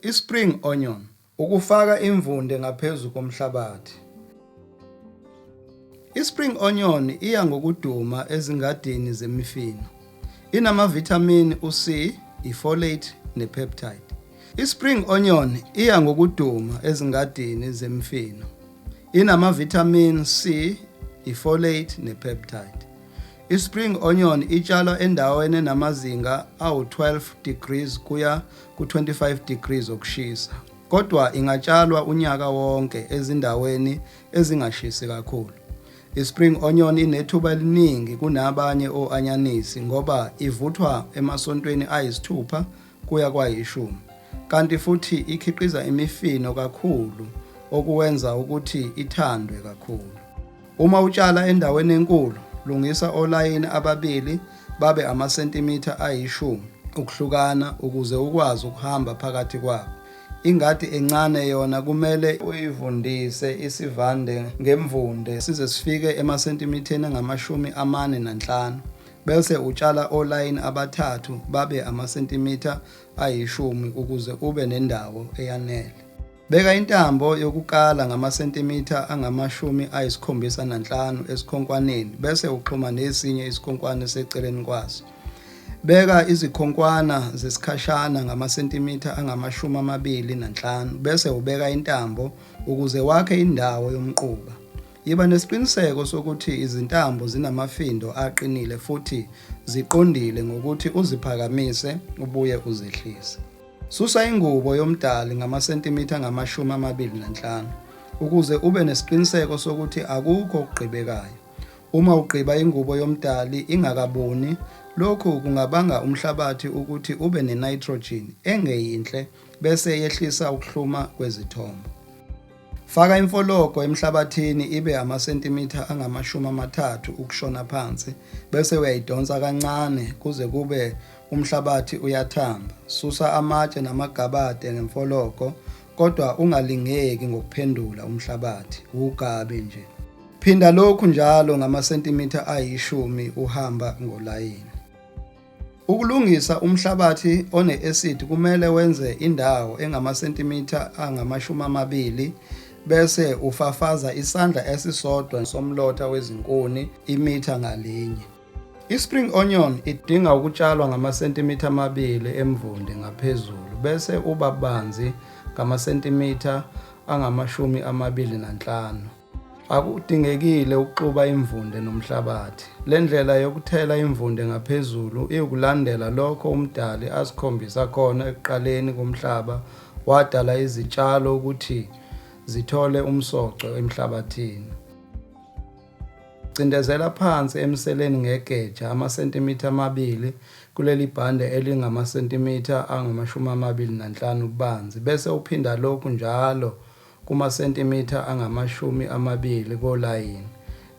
I-spring onion, ukufaka imvunde ngaphezu komhlabathi. I-spring onion iya ngokuduma ezingadini zemifino. Inamavithamini u-C, i-folate ne-peptide. I-spring onion iya ngokuduma ezingadini zemifino. Inamavithamini C, i-folate ne-peptide. I-spring onion itshalwa endaweni enamazinga awu-12 degrees kuya ku-25 degrees okushisa, kodwa ingatshalwa unyaka wonke ezindaweni ezingashisi kakhulu. I-spring onion inethuba eliningi kunabanye o-anyanisi ngoba ivuthwa emasontweni ayisithupha kuya kwayishumi, kanti futhi ikhiqiza imifino kakhulu okuwenza ukuthi ithandwe kakhulu. Uma utshala endaweni enkulu, lungisa olayini ababili babe amasentimitha ayishumi ukuhlukana ukuze ukwazi ukuhamba phakathi kwabo. Ingadi encane yona kumele uyivundise isivande ngemvunde size sifike emasentimitheni angamashumi 45 bese utshala olayini abathathu babe amasentimitha ayishumi ukuze ube nendawo eyanele. Beka intambo yokukala ngamasentimitha angama-75 esikhonkwaneni bese uxhuma nesinye isikhonkwane seceleni kwaso. Beka izikhonkwana zesikhashana ngamasentimitha angama-25 bese ubeka intambo ukuze wakhe indawo yomquba. Yiba nesiqiniseko sokuthi izintambo zinamafindo aqinile futhi ziqondile ngokuthi uziphakamise ubuye uzehlise. Susa ingubo yomdali ngamasentimitha angama-25 ukuze ube nesiqiniseko sokuthi akukho okugqibekayo. Uma ugqiba ingubo yomdali ingakabuni, lokhu kungabanga umhlabathi ukuthi ube ne-nitrogen engeyinhle bese yehlisa ukuhluma kwezithombo. Faka imfologo emhlabathini ibe amasentimitha angama-30 ukushona phansi bese uyayidonsa kancane kuze kube umhlabathi uyathamba. Susa amatshe namagabade ngemfologo kodwa ungalingeki ngokuphendula umhlabathi, wugabe nje. Phinda lokhu njalo ngamasentimitha ayishumi uhamba ngolayini. Ukulungisa umhlabathi one-acid kumele wenze indawo engamasentimitha angama-20 bese ufafaza isandla esisodwa somlotha wezinkuni imitha ngalinye. I-spring onion idinga ukutshalwa ngamasentimitha amabili emvunde ngaphezulu bese uba banzi ngamasentimitha angama-25. Akudingekile ukuxuba imvunde nomhlabathi. Le ndlela yokuthela imvunde ngaphezulu iwukulandela lokho uMdali asikhombisa khona ekuqaleni komhlaba wadala izitshalo ukuthi zithole umsoco emhlabathini. Cindezela phansi emseleni ngegeja amasentimitha amabili kuleli bhande elingamasentimitha angama-25 ububanzi bese uphinda lokhu njalo kumasentimitha angama-20 kolayini.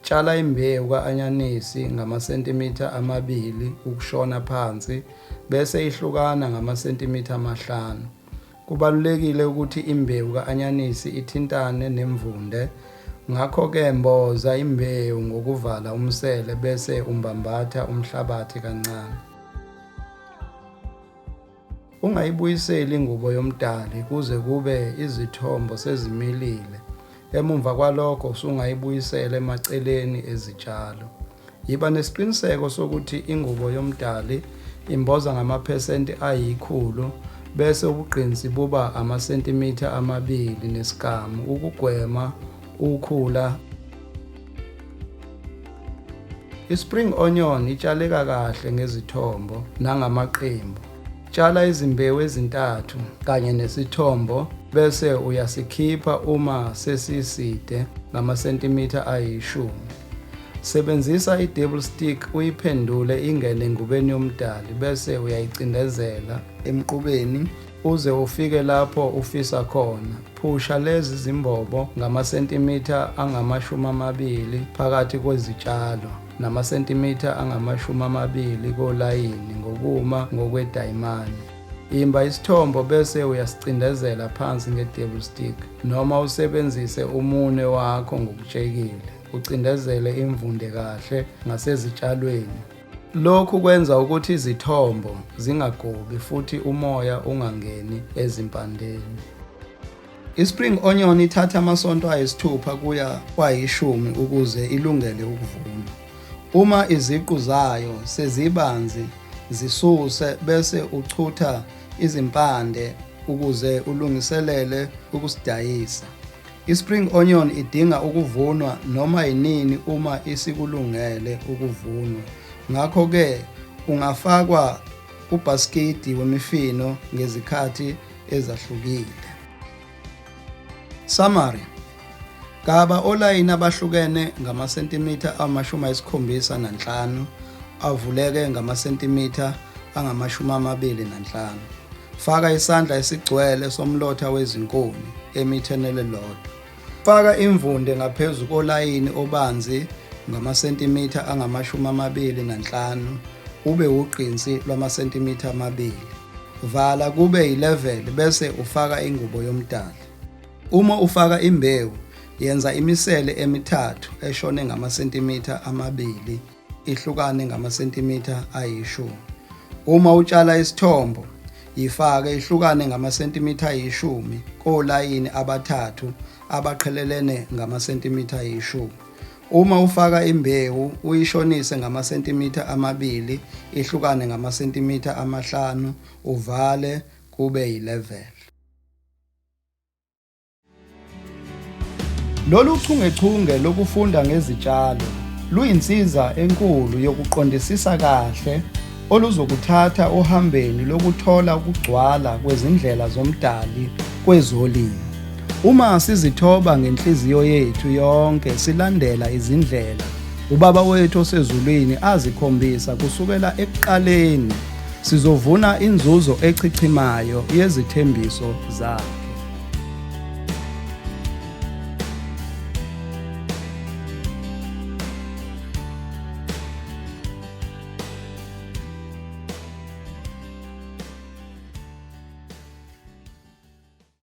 Tshala imbewu ka-anyanisi ngamasentimitha amabili ukushona phansi bese ihlukana ngamasentimitha amahlanu. Kubalulekile ukuthi imbewu ka-anyanisi ithintane nemvunde, ngakho-ke mboza imbewu ngokuvala umsele bese umbambatha umhlabathi kancane. Ungayibuyiseli ingubo yomdali kuze kube izithombo sezimilile, emumva kwalokho usungayibuyisela emaceleni ezitshalo. Yiba nesiqiniseko sokuthi ingubo yomdali imboza ngamaphesenti ayikhulu bese ubugqinsi buba amasentimitha amabili nesigamu ukugwema ukhula. I-spring onion itshaleka kahle ngezithombo nangamaqembu. Tshala izimbewu ezintathu kanye nesithombo bese uyasikhipha uma sesiside ngamasentimitha ayishumi. Sebenzisa i-devil stick uyiphendule ingene engubeni yomdali bese uyayicindezela emqubeni uze ufike lapho ufisa khona. Phusha lezi zimbobo ngamasentimitha angama-20 phakathi kwezitshalo namasentimitha angama-20 kolayini ngokuma ngokwedayimane. Imba isithombo bese uyasicindezela phansi nge-devil stick noma usebenzise umunwe wakho ngokutshekile ucindezele imvunde kahle ngasezitshalweni. Lokhu kwenza ukuthi izithombo zingagobi futhi umoya ungangeni ezimpandeni. I-spring onion ithatha amasonto ayisithupha kuya kwayishumi ukuze ilungele ukuvunwa. Uma iziqu zayo sezibanzi zisuse bese uchutha izimpande ukuze ulungiselele ukusidayisa. I-spring onion idinga ukuvunwa noma yinini uma isikulungele ukuvunwa. Ngakho-ke ungafakwa kubhasikidi wemifino ngezikhathi ezahlukile. Summary. Gaba olayini abahlukene ngamasentimitha ama-75 avuleke ngamasentimitha angama-25. Faka isandla esigcwele somlotha wezinkuni emitheni elilodwa. Faka imvunde ngaphezu kolayini obanzi ngamasentimitha angama-25 ube wugqinsi lwamasentimitha amabili. Vala kube yileveli bese ufaka ingubo yomdali. Uma ufaka imbewu, yenza imisele emithathu eshone ngamasentimitha amabili ihlukane ngamasentimitha ayishumi. Uma utshala isithombo, yifake ihlukane ngamasentimitha ayishumi kolayini abathathu abaqhelelene ngamasentimitha ayishumi. Uma ufaka imbewu uyishonise ngamasentimitha amabili ihlukane ngamasentimitha amahlanu uvale kube yileveli. Lolu chungechunge lokufunda ngezitshalo luyinsiza enkulu yokuqondisisa kahle oluzokuthatha ohambeni lokuthola ukugcwala kwezindlela zoMdali kwezolimo. Uma sizithoba ngenhliziyo yethu yonke silandela izindlela uBaba wethu osezulwini azikhombisa kusukela ekuqaleni, sizovuna inzuzo echichimayo yezithembiso zakhe.